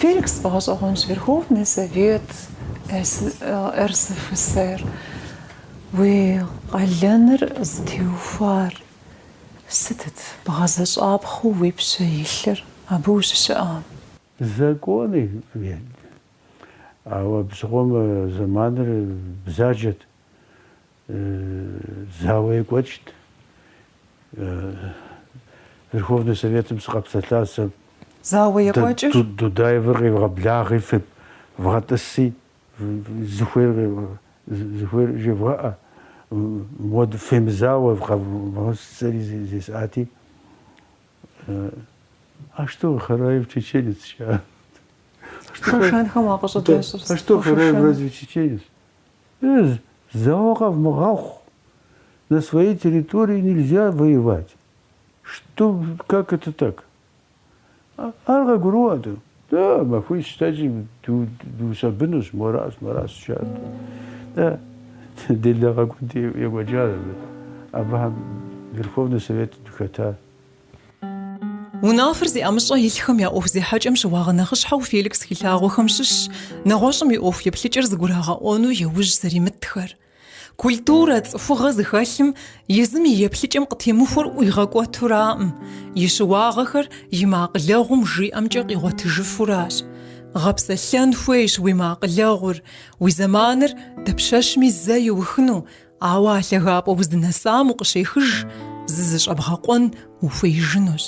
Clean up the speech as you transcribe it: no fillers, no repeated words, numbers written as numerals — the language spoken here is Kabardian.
Феликс фӏэгъэщӏэгъуэнщ Верховный Совет РСФСР. Уи къалэныр зытеухуар сытыт бгъэзэщӏапхъэу уи пщэ илъыр абы ущыщыӏам? Законы, ауэ абы щыгъуэм зэманыр бзаджэт, зауэ екӏуэкӏт. Верховный Советым сыкъэпсэлъа сэ. Зауэ екӏуэкӏыр? Дудаевыр къевгъэблагъи, вгъэтӏыси, зыхуейр зыхуейр жевгъэӏэ, мод фемызауэ вгъэсэри зесӏати, А что, Хараев чеченец жаӏэ. Шэшэнхэм уакъыщӏыдэщӏыр. А что, Хараев разве чеченец? Зауэ къэвмыгъэхъу, на своей территории нельзя воевать. Что, как это так? Ар къагурыӏуэт. Да, махуищ дэкӏи дыущэбынущ, моращ, моращ жаӏэрт. Да, делагъэ куэд екӏуэкӏащ абы. Абыхэм Верховный Совет дыхэта. Унафэр зи ӏэмыщӏэ илъхэм я ӏуэху зехьэкӏэм щыуагъэ нэхъыщхьэу Феликс хилъагъуэхэм щыщщ нэгъуэщӏым и ӏуэху еплъыкӏэр зыгурагъэӏуэну яужь зэримытхэр. Культурэ, цӏыхугъэ зыхэлъым езым и еплъыкӏэм къытемыхуэр ӏуигъэкӏуэтураӏым, и щыуагъэхэр и мыакъылэгъум жиӏэмкӏэ къигъуэтыжыфуращ. Гъэпсэлъэн хуейщ уи мыакъылэгъур, уи зэманыр дапщэщми зэ иухыну, ауэ а лъагапӏэ уздынэсам укъыщехыж, зызыщӏэбгъэкъуэн ухуеижынущ.